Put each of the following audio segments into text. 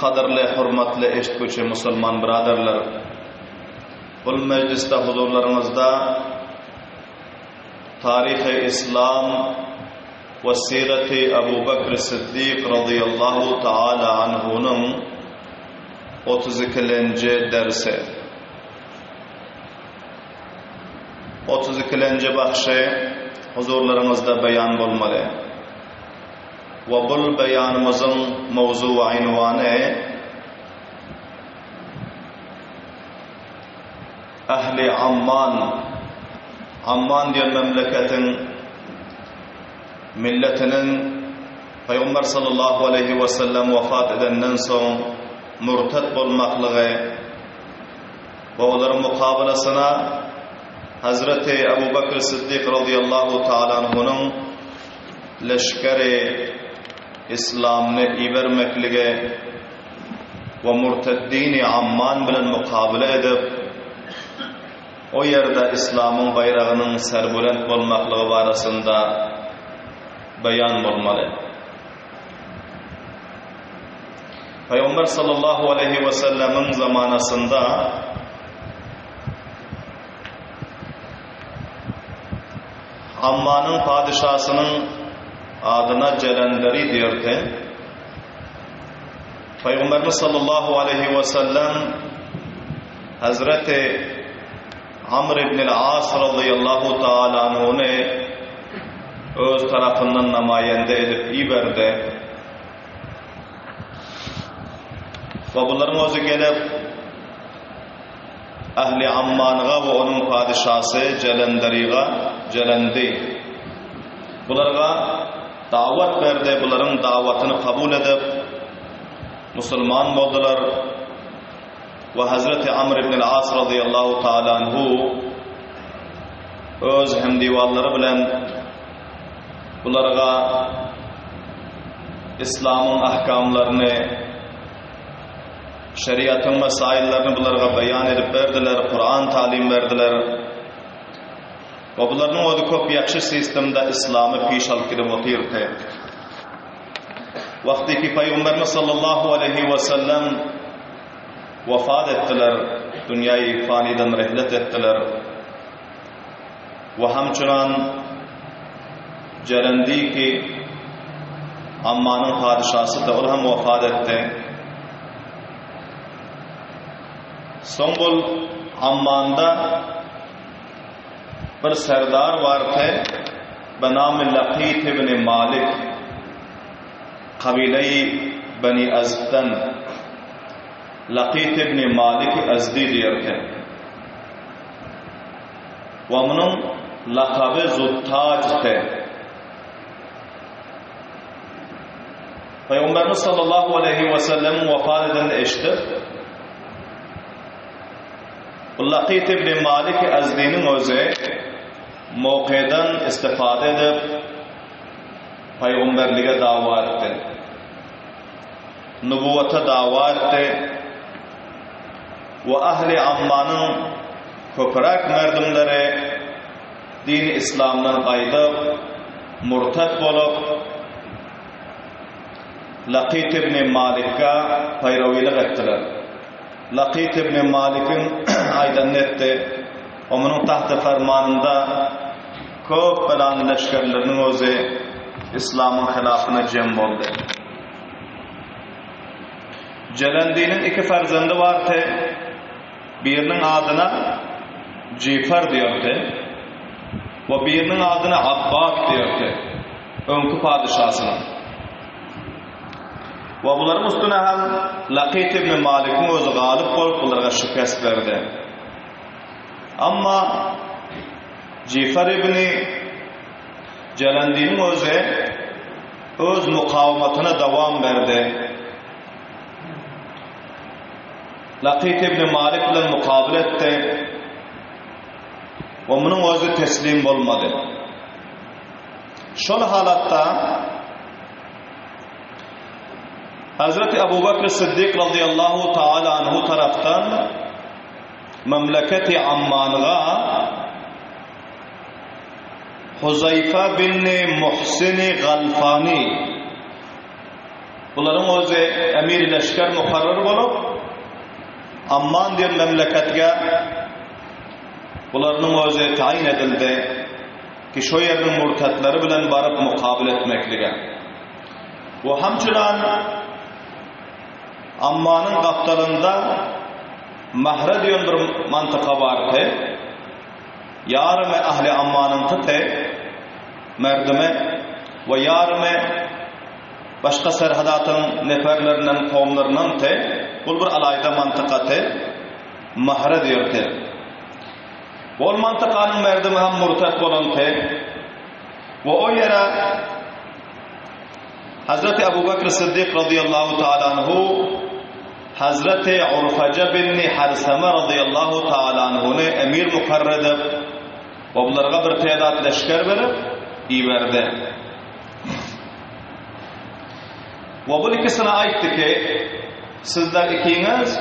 Gadyrly, hormatly eşitgüçi musulman byradarlar! Bul mejlisde huzurlaryňyzda Taryhy Islam we Siraty Abu Bekr Siddik razyýallahu taala anhunyň 32-lenji dersi. 32-lenji bahşy huzurlaryňyzda beýan bolmaly. We bul beýanymyzyň mowzugy-ynwany Ähli Amman, Amman diýen memleketiň milletiniň Pygamber sallallahu aleýhi we sellem wafat edenden soň murtat bolmaklygy we olaryň mukabalasyna Hazreti Abu Bakr Siddik radiyallahu taala anhunyň leşgeri Islamyny ibermekligi we murteddini Amman bilen mukabala edip, o ýerde Islamyň baýragynyň serbulent bolmaklygy barasynda beýan bolmaly. Pygamber sallallahu aleýhi we sellemiň zamanasynda Ammanyň padyşasynyň adyna Jelenderi diýerdi. Pygamberimiz sallallahu aleýhi we sellem Hazreti Amr ibn al-As radıyallahu taala anhuny öz tarapyndan namaýende edip iberdi. We bularyň özi gelip Ähli Ammanyga we onuň padyşasy Jelenderiga, Jelendi, bularga dawat berdi, bularyň dawatyny kabul edip, musulman boldular we Hazreti Amr ibn al-As razyýallahu taala anhu öz hemdiwanlary bilen bularga Islamyň ahkamlaryny Şeriatyň mesaillerini bularga beýan edip berdiler, Kuran talim berdiler. We bularyň özi köp ýagşy sistemde islamy piş alyp gidip otyrdy. Wagty ki Pygamberimiz sallallahu aleýhi we sellem wafat etdiler, dünýäi fanydan rehlet etdiler. We hamçynan Jelendi ki Ammanyň padyşasydy, ol hem wafat etdi. Soň bol Ammanda bir serdar bardy, benamy Lakyt ibn Malik, kabileýi Beni Azddan Lakyt ibn Malik Azdi diýerdi. We munuň lakaby Zuttajdy. Pygamberimiz sallallahu aleýhi we sellemiň wafat edenini eşidip, bu Lakyt ibn Malik Azdiniň özi mowkeden istifade edip, pygamberlige dawa etdi. Nubuwata dawa etdi we ähli Ammanyň köpräk merdimleri dini yslamdan gaýdyp, murtat bolup, Lakyt ibn Malikge paýrawylyk etdiler. Lakyt ibn Malikiň aýdanyny etdi we munuň tagty fermanynda köp belany leşgerleriniň özi yslamyň hylafyna jem boldy. Jelendiniň iki perzendi bardy. Biriniň adyna Jypar diýerdi we biriniň adyna Abbat diýerdi, öňki padyşasynyň. We bularyň üstüne hem Lakyt ibn Malikiň özi galyp bolup, bulara şikest berdi. Amma Jyfar ibn Jelendiniň özi öz mukawematyna dowam berdi. Lakyt ibn Malik bilen mukabyl etdi we munuň özi teslim bolmady. Şol halatda Hazreti Abu Bakr Siddik radıyallahu taala anhu tarapdan memleketi Ammanyga Huzayfa bin Muhsin Galfani. Bularyň özi emir leşger mukarrar bolup, Amman diýen memleketge bularynyň özi taýyn edildi ki şo ýeriniň murtatlary bilen baryp mukabyl etmeklige. We hamçynan Ammanyň gapdalynda Mahra diýen bir mantyka bardy. Ýarymy ahli Ammanyňkydy, merdümi, we ýarymy başga serhadatyň neperlerinden, kowumlaryndandy. Bul bir alaýda mantykady, Mahra diýerdi. Ol mantykanyň merdümi hem murtat bolandy we o ýere Hazreti Abu Bekr Siddik razyýallahu taala anhu Hazreti Urfaja binni Harsama razyýallahu taala anhuny emir mukarrar edip we bularga bir tedat leşger berip iberdi. We bul ikisine aýtdy ki, sizler ikiňiz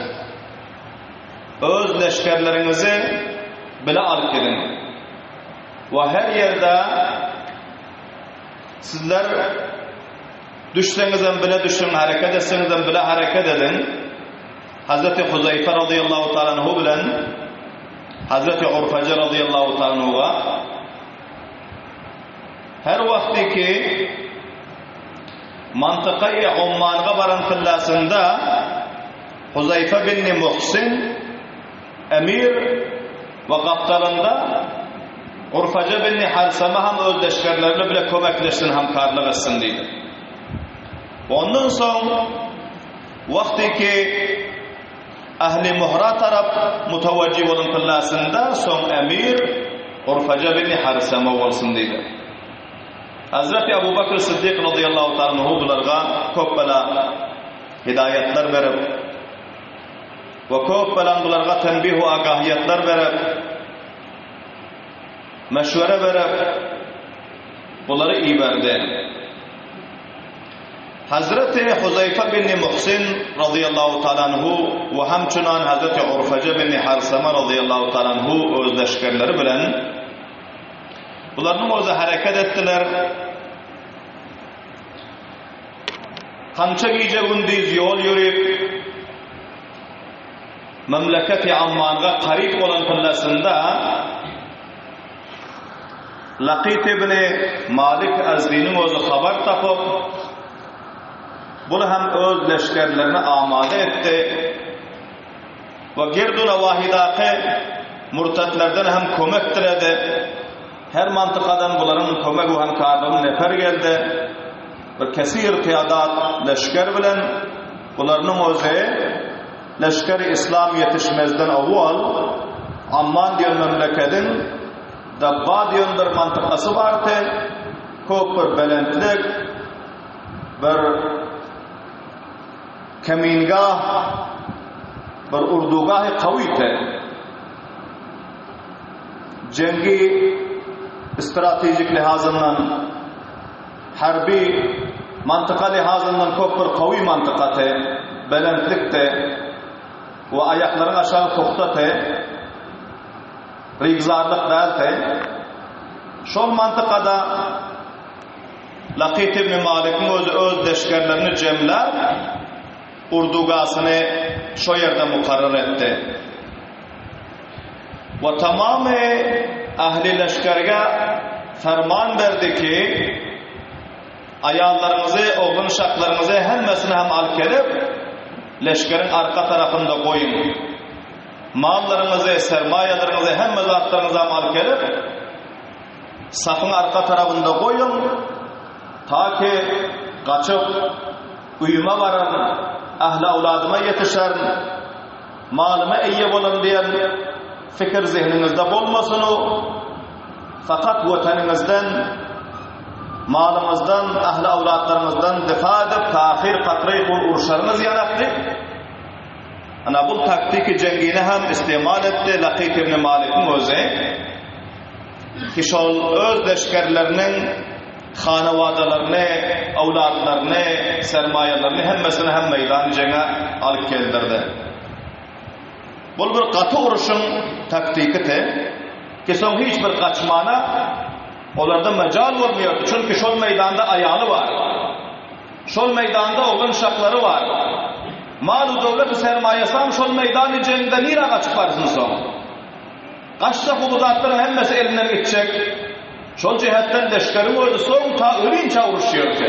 öz leşgerleriňizi bile alyp gidiň. We her ýerde Sizler düşseňizem bile düşüň, hereket etseňizem bile hereket ediň. Hazreti Huzaýfa razyýallahu taala anhu bilen Hazreti Urfaja razyýallahu taala anhuga her wagty ki mantykaýy Ommanga baran tyllasynda Huzaýfa bin Muhsin Emir we gapdalynda Urfaja binni Harsama hem öz leşgerlerini bile kömekleşsin, hamkarlyk etsin diýdi. Ondan soň wagty ki ähli Muhra tarap mutawajjih bolan tyllasynda soň emir Urfaja binni Harsama bolsun diýdi. Hazreti Abu Bakr Siddik radıyallahu ta'ala anhu bularga köp bela hidaýatlar berip We köp bilen bularga tenbih we agahiýetler berip, meşwere berip, bulary iberdi. Hazreti Huzaýfa bin Muhsin razyýallahu taala anhu we hemçinan Hazreti Urfaja bin Harsama razyýallahu taala anhu öz leşgerleri bilen bularyň özi hereket etdiler. Kança gije-gündiz ýol ýörip, memleketi Ammanga garyp bolan pillesinde Lakyt ibn Malik Azdiniň özi habar tapyp, bul hem öz leşgerlerini amada etdi we girdu-nawahydaky murtatlardan hem kömek diledi. Her mantykadan bularyň kömegi we hemkarlygy neper geldi. Bir kesir pyýadat leşger bilen bularynyň özi leşgeri islam ýetişmezden owwal Amman diýen memlekediň Dabba diýen bir mantykasy bardy, köp bir belentlik, bir kemingah, bir urdugahy kawydy. Jeňgi strategik lihazyndan, harby mantyka lihazyndan köp bir gawy mantykady, belentlikdi we aýaklaryň aşagy pugtady, rigzarlyk däldi. Şol mantykada Lakyt ibn Malikiň özi öz leşgerlerini jemläp, urdugasyny şo ýerde mukarrar etdi. We tamamy ähli leşgerge ferman berdi ki, Aýallaryňyzy, oglan-uşaklaryňyzy hemmesini hem alyp gelip, leşgeriň arka tarapynda goýuň. Mallaryňyzy, sermaýalaryňyzy, hemme zatlaryňyzy hem alyp gelip, safyň arka tarapynda goýuň, ta ki gaçyp, öýüme bararyn, ähli-awladyma ýetişerin. Malyma eýe bolan diýen fikir zehniňizde bolmasynu, fakat watanyňyzdan, malyňyzdan, ähli-awlatlaryňyzdan difa edip, ta ahyr katreý gul urşaryňyz ýanakdy. Ana bu taktiki jeňgini hem istimal etdi Lakyt ibn Malikiň özi. Ki şol öz leşgerleriniň hanawadalaryny, awlatlaryny, sermaýalaryny hemmesini hem meýdan jeňe alyp geldirdi. Bul bir gaty uruşyň taktikiti, ki soň hiç bir gaçmana olarda mejal bolmaýardy, çünki şol meýdanda aýaly bar. Şol meýdanda oglan uşaklary bar. Mal-u-döwlet-u sermaýasam şol meýdany jeňde nirä gaçyp barsyn soň? Gaçsa bu zatlaryň hemmesi elinden gitjek. Şol jähetden leşgeriň özi soň ta ölinçä uruşýardy.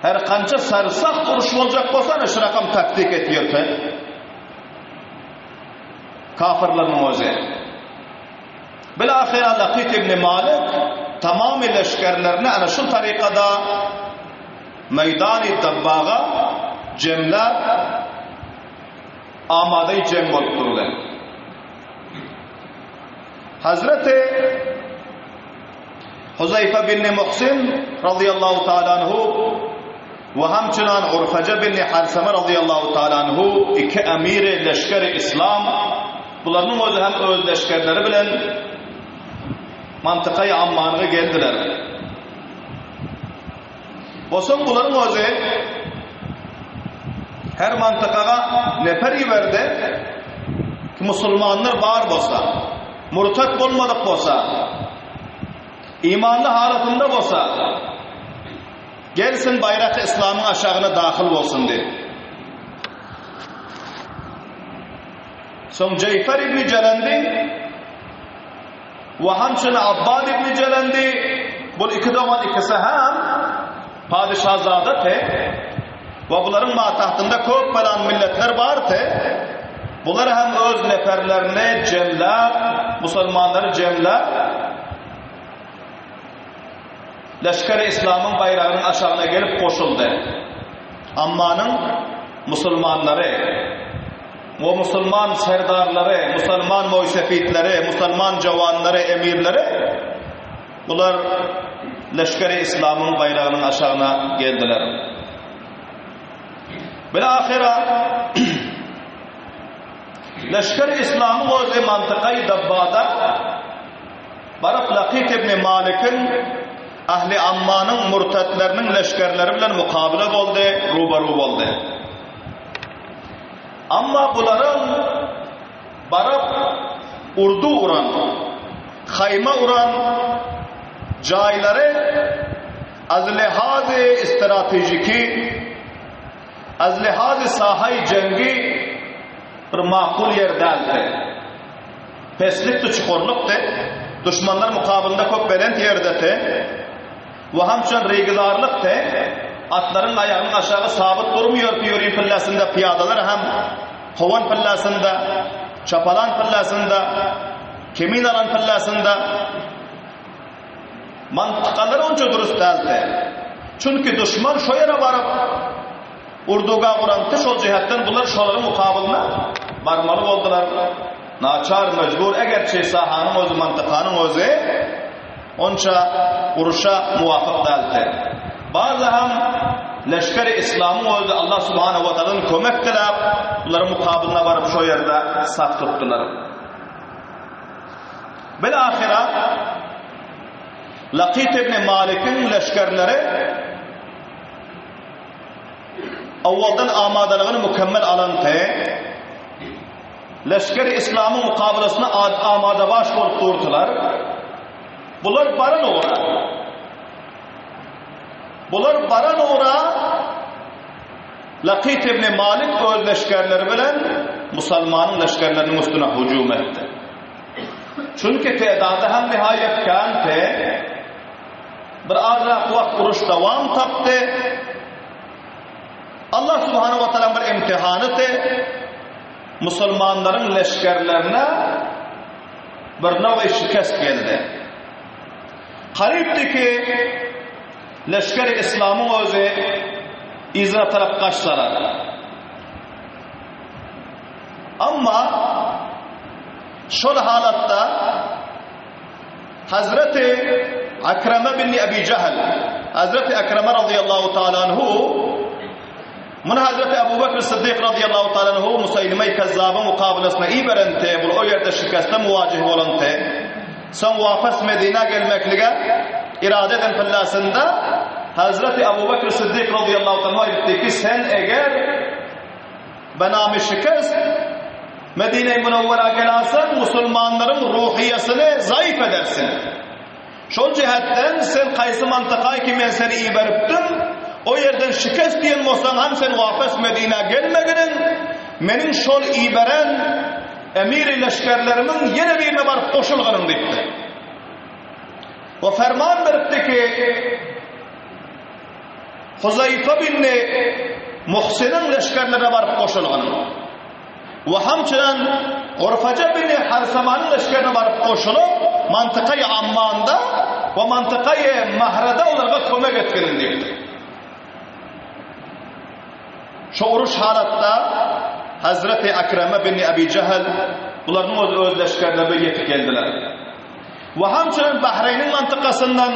Her kança sarsagt uruş boljak bolsa ana şu rakam taktik etýärdi. Kafirleriniň özi. Bilahyra Lakyt ibn Malik tamamy leşgerlerini ana şu tarykada Meýdany Dabbaga jemläp amada jeň bolup durdy. Hazreti Huzaýfa bin Muhsin radiyallahu taala anhu we hamçynan Urfaja bin Harsama radiyallahu taala anhu iki emiri leşgeri İslam bularyň özi hem öz leşgerleri bilen mantykaýy Ammanyga geldiler. Bolsaň bularyň özi her mantykaga neper iberdi ki musulmanlar bar bolsa, murtat bolmadyk bolsa, imanly halatynda bolsa, gelsin baýrak islamyň aşagyna dahyl bolsun diýip. Soň Jeýfer ibn Jelendi we hamçyny Abbad ibn Jelendi, bul iki dogan ikisi hem padyşazada te we bularyň matagtynda köp bolan milletler bar te, bular hem öz neferlerini jemläp, musulmanlary jemläp, Leşgeri Islamyň baýragynyň aşagyna gelip goşuldy. Ammanyň musulmanlary we musulman serdarlary, musulman moýsefitleri, musulman jawanlary, emirleri bular Leşgeri Islamyň baýragynyň aşagyna geldiler. Bilahyra Leşgeri Islamyň özi mantykaýy Dabbada Baryp Lakyt ibn Malikiň Ähli Ammanyň murtatlarynyň leşgerleri bilen mukabyla boldy, rubaru boldy. Amma bularyň baryp urdu uran, haýma uran jaýlary az lihazy istratejiki, az lihazy sahaý jeňgi bir makul ýer däldi. Peslikdi, çukurlykdy. Duşmanlar mukabylynda köp belent ýerdeti we hamçan regizarlykdy. Atlaryň aýagynyň aşagy sabyt durmaýardy, ýörin pillasynda pyýadalar hem kowan pillasynda, çapalan pillasynda, kemin alan pillasynda. Mantykalary onça dürüst däldi. Çünki duşman şo ýere baryp, Urduga guranty şol jähetden bular şolaryň mukabylyna barmaly boldular. Naçar, mejbur, egerçi sahanyň özi, mantykanyň özi onça uruşa muwafyk däldi. Barda hem leşgeri islamyň özi Allah subhanahu wa taaladan kömek diläp, bularyň mukabylyna baryp şo ýerde saf tutdular. Bilahyra Lakyt ibn Malikiň leşgerleri Owaldan amadalygyny mükemmel alan T. Leşgeri Islamyň mukabylasyna amadabaş bolup durdylar. Bular baran ugra. Bular baran ugra Lakyt ibn Malik öz leşgerleri bilen musalmanyň leşgerleriniň üstüne hüjüm etdi. Çünki tedady hem nihaýat kän T. Bir azrak wagt uruş dowam tapdy. Allah subhanahu wa taala bir imtihanydy. Musulmanlaryň leşgerlerine bir nowy şikest geldi. Garypdy ki, leşgeri İslamyň özi yzyna tarap gaçsalar. Amma şol halatda Hazreti Akrama bin Ebi Jahl, Hazreti Akrama radıyallahu taala anhu, muny Hazreti Ebu Bekr Siddik radıyallahu taala anhu Musaýlime Kazzabyň mukabylasyna iberenti, bul o ýerde şikeste muwajih bolanty. Soň wapas Medinä gelmeklige irade eden pillasynda Hazreti Ebu Bekr Siddik radıyallahu taala anhu aýdypdy ki, sen eger Benami şikest, Medine-i Münewwera gelarseň, musulmanlaryň ruhyýetini zaýyf edersiň. Şol jähetden sen kaýsy mantykay ki men seni iberipdim, O ýerden şikest diýen bolsaň hem sen wapes Medinä gelmeginiň, meniň şol iberen emiri leşgerlerimiň ýene birine baryp goşulgynyň diýipdir. We ferman beripdi ki, Huzaýfa binni Muhsiniň leşgerlerine baryp goşulgynyň. We hamçynan Gurfaja binni Harsamanyň leşgerine baryp goşulyp, mantykaýy Ammanda we mantykaýy Mahrada olarga kömek etginiň diýipdir. Şu uruş halatda Hazreti Akrama binni Abi Jahl bularyň öz öz leşgerlerine ýetip geldiler. We hamçynan Bahreýniň mantykasyndan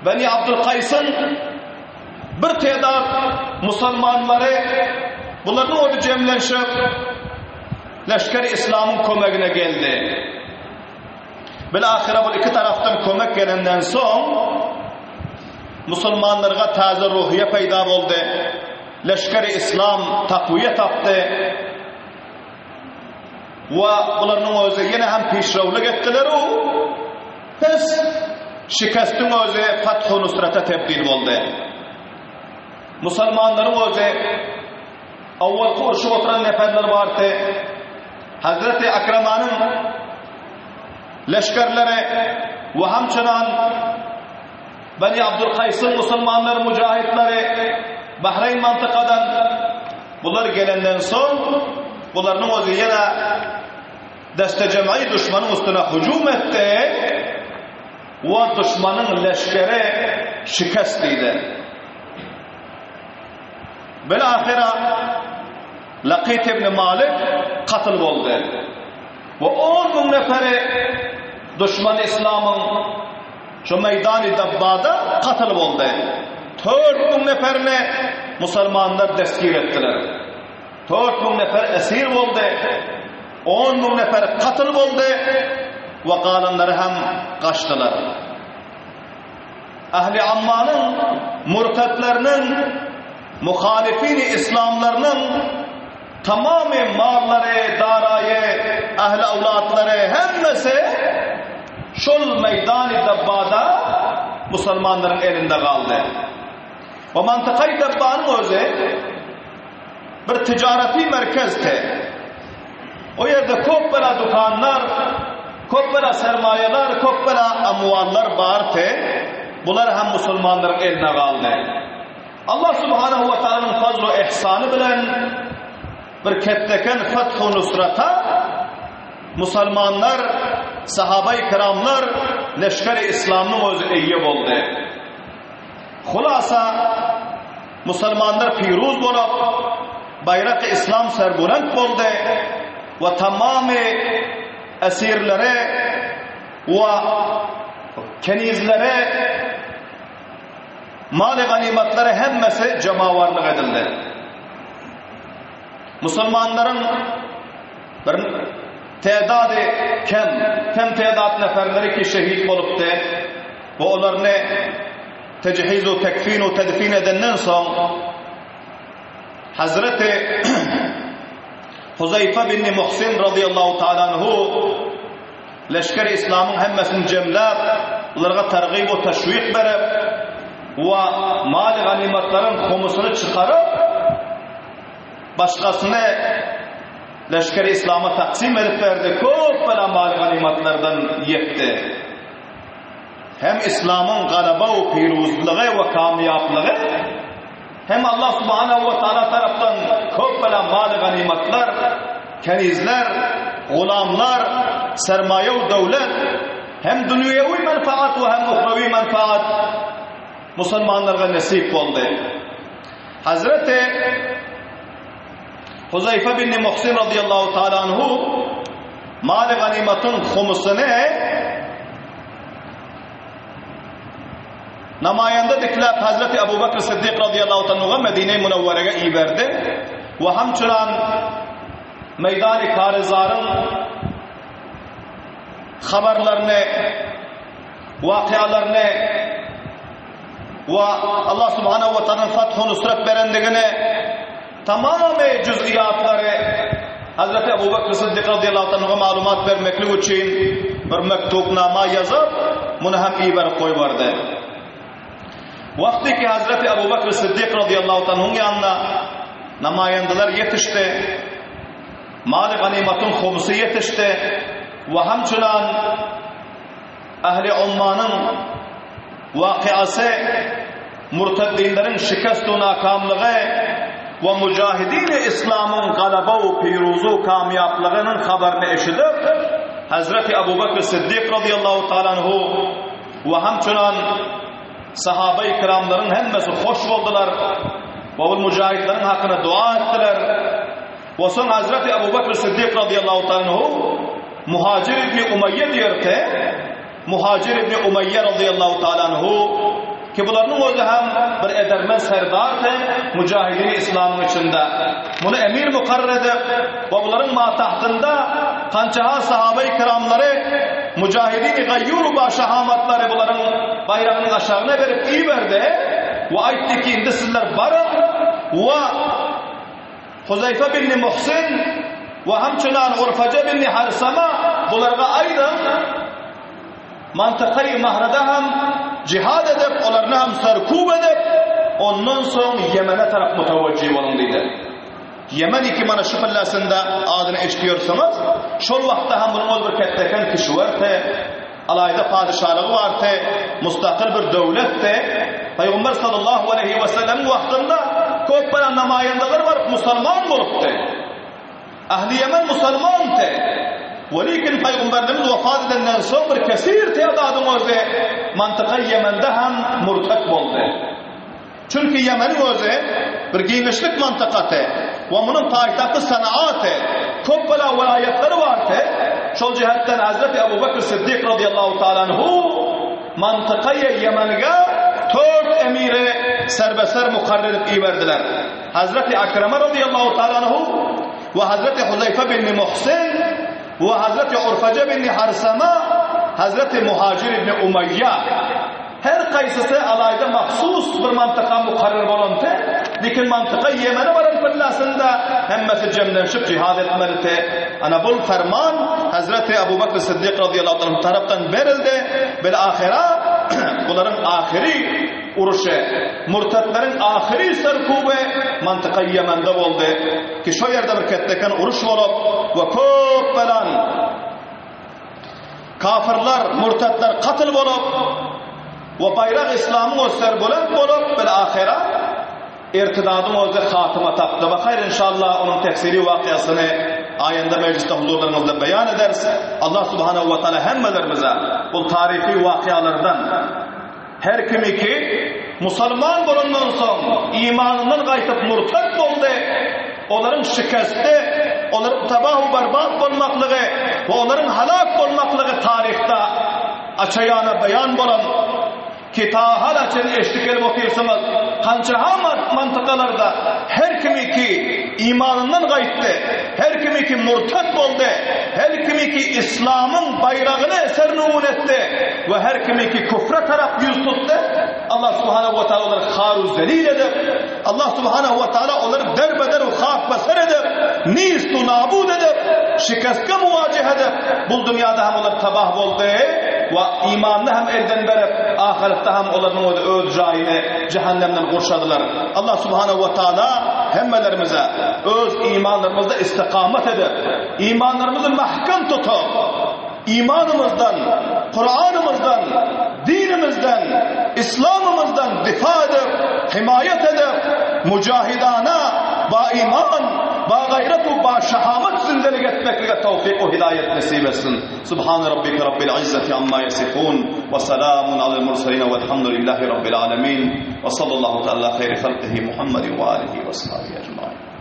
Beni Abdulkaýsyň bir tedat musulmanlary bularyň özi jemlenşip leşger-i islamyň kömegine geldi. Bilahyra bu iki tarapdan kömek gelenden soň musulmanlarga täze ruhiýe peýda boldy. Leşger-i islam takwiýe tapdy. We bularyň özi ýene hem pişrawlyk etdiler-u, pes şikestiň özi fathu nusrata tebdil boldy. Musulmanlaryň özi awwalky urşup oturan neferler bardy. Hazreti Akramanyň leşgerleri we hamçynan Beni Abdulkaýsyň musulmanlar mujahidleri Bahreýn mantykadan bular gelenden soň bularyň özi ýene deste-jem'i duşmanyň üstüne hüjüm etdi we duşmanyň leşgeri şikest diýdi. Bilahyra Lakyt ibn Malik katyl boldy we 10 müň neferi duşman islamyň Şu meýdany Dabbada katyl boldy. 4000 neferini musulmanlar destgir etdiler. 4000 nefer esir boldy. 10 müň nefer katyl boldy we galanlary hem gaçdylar. Ähli Ammanyň murtatlarynyň muhalifini islamlarynyň tamamy mallary, daraýy, ähli awlatlary hemmesi şol meýdany Dabbada musulmanlaryň elinde galdy. We mantykaý Dabbanyň özi bir tijareti merkezdi. O ýerde köp bela dükanlar, köp bela sermaýalar, köp bela amwallar bardy. Bular hem musulmanlaryň eline galdy. Allah subhanahu we taalanyň fazl we ihsany bilen bir ketdeken fethu nusrata musulmanlar, sahabai kiramlar, leşger-i islamyň özi eýe boldy. Hulasa musulmanlar piruz bolup, baýrak-y islam serbulent boldy we tamamy esirleri we kenizleri Maly ganymatlary hemmesi jemawarlyk edildi. Musulmanlaryň bir tädady kem, kem tädat neferleri ki şehit bolupdy we olaryny tejhiz we tekfin we tedfin edenden soň Hazreti Huzaýfa bin Muhsin radiyallahu ta'ala anhu Leşger-i Yslamyň hemmesini jemläp, bularga targyp we teşwik berip we maly ganymatlaryň humusyny çykaryp, başgasyny Leşger-i Yslama taksym edip berdi, köp bela maly ganymatlardan ýetdi. Hem Yslamyň galaba we piruzlygy we kamýaplygy, Hem Allah subhanahu we taala tarapdan köp bela maly ganymatlar, kenizler, gulamlar, sermaýa we döwlet, hem dünýewi menfaat we hem uhrawi menfaat musulmanlarga nesip boldy. Hazreti Huzaýfa bin Muhsin radiyallahu taala anhu maly ganymatyň humusyny Namaýanda dikläp Hazreti Abu Bakr Siddik razyýallahu taala Medine-i Munawwerege iberdi we hamçyran Meýdany Karyzaryň habarlaryny, wakyalaryny we Allah subhanahu wa taalanyň fathu nusrat berendigini tamamy jüz'iýatlary Hazreti Abu Bakr Siddik razyýallahu taala maglumat bermeklik üçin bir mektubnama ýazyp, muny hem iberip goýberdi. Wagty ki Hazreti Abu Bakr Siddik radıyallahu anhuň ýanyna namaýandalar ýetişdi. Maly ganymatyň humusy ýetişdi we hamçynan Ähli Ummanyň wakyasy, murtaddinleriň şikest-u nakamlygy we mujahidin-i islamyň galaba-u piruzu kamýaplygynyň habaryny eşidip, Hezreti Abu Bekr Siddik razyýallahu taala anhu we hamçynan sahabai kiramlaryň hemmesi hoş boldular we ol mujahidleriň hakyna dua etdiler. We soň Hazreti Abu Bekr Siddik razyýallahu taala anhu Muhajir ibn Umaýýa diýerkä, Muhajir ibn Umaýýa razyýallahu taala anhu ki bularynyň özi hem bir edermen serdardy mujahidin islamyň içinde. Muny emir mukarrar edip we bularyň matahtynda kançaha sahabai kiramlary mujahidin gaýýur ba şahamatlary bularyň baýragynyň aşagyna berip iberdi we aýtdy ki indi sizler baryň we Huzaýfa binni Muhsyn we hamçynan Urfaja binni Harsama bularga aýdyň, mantykaýy Mahrada hem jihad edip, olaryny hem serkub edip, ondan soň Ýemene tarap mutawajjih boluň diýdi. Ýemen iki mana şu pillasynda adyny eşidýärsiňiz, şol wagtda hem munuň ol bir ketdeken kişwerti, Alaýda padyşalygy bardy, mustakyl bir döwletdi. Pygamber sallallahu aleýhi we sellemiň wagtynda köp beren namaýandalar baryp musulman bolupdy. Ähli Ýemen musulmandy. Welikin pygamberimiz wafat edenden soň bir kesir tädadyň özi mantyka Ýemende hem murtat boldy. Çünki Ýemeniň özi bir giňişlik mantykasy we munuň paýtagty Sanaaty, köp bela welaýatlary bardy. Şol jähetden Hazreti Abu Bekr Siddik razyýallahu taala anhu mantykaýy Ýemenge tört emiri serbeser mukarrer edip iberdiler. Hazreti Akrama razyýallahu taala anhu we Hazreti Huzaýfa bin Muhsin we Hazreti Urfaja bin Harsama, Hazreti Muhajir ibn Umaýýa. Her kaýsysy alaýda mahsus bir mantyka mukarrer bolanty, lekin mantyka Ýemene baran pyllasynda hemmesi jemlenşip jihad etmeliti. Ana bul ferman Hazreti Abu Bekr Siddik razyýallahu anhu tarapdan berildi. Bil ahyra bularyň ahyry uruşy, murtatlaryň ahyry serkuby mantyka Ýemende boldy ki şo ýerde bir ketdeken uruş bolup we köp belan Kafyrlar, murtatlar katyl bolup we baýrak islamyň öz serbulent bolup bil ahyra irtidadyň özi hatyma tapdy. We haýr inşallah onuň tefsiri wakyasyny aýanda mejlisde huzurlaryňyzda beýan ederis. Allah subhanahu we taala hemmelerimize bu taryhy wakyalardan Her kimiki musalman bolandan soň imanyndan gaýtyp murtat boldy, olaryň şikesti, olaryň tabah-u berbat bolmaklygy we olaryň halak bolmaklygy taryhda açaýana beýan bolan ki ta hala çenli eşidip gelip otyrsyňyz, kança mantykalarda her kimiki imanyndan gaýtdy, her kimiki murtat boldy, her kimiki islamyň baýragyny sernugun etdi we her kimiki küfre tarap ýüz tutdy, Allah subhanahu we taala olary har-u zelil edip, Allah subhanahu we taala olary derbe-der u hak we ser edip, nist u nabud edip, şikestge muwajeh edip, bul dünýäde hem olar tabah boldy we imanyny hem elden berip, ahyretde hem olaryň özi öz jaýyny jähennemden gurşadylar. Allah subhanahu we taala hemmelerimize öz imanlarymyzda istikamat edip, imanlarymyzy mähkem tutup, imanymyzdan, Kuranymyzdan, dinimizden, islamymyzdan difa edip, himaýat edip, mujahidana, ba iman, ba gaýrat we ba şahamat zindelik etmeklige towfyk we hidaýat nesip etsin. Subhane rabbike rabbil izzati amma ýasifun we salamun alel murselin welhamdulillahi rabbil alemin we sallallahu taala ala haýri halkihi Muhammedin we alihi we ashabihi ecmain.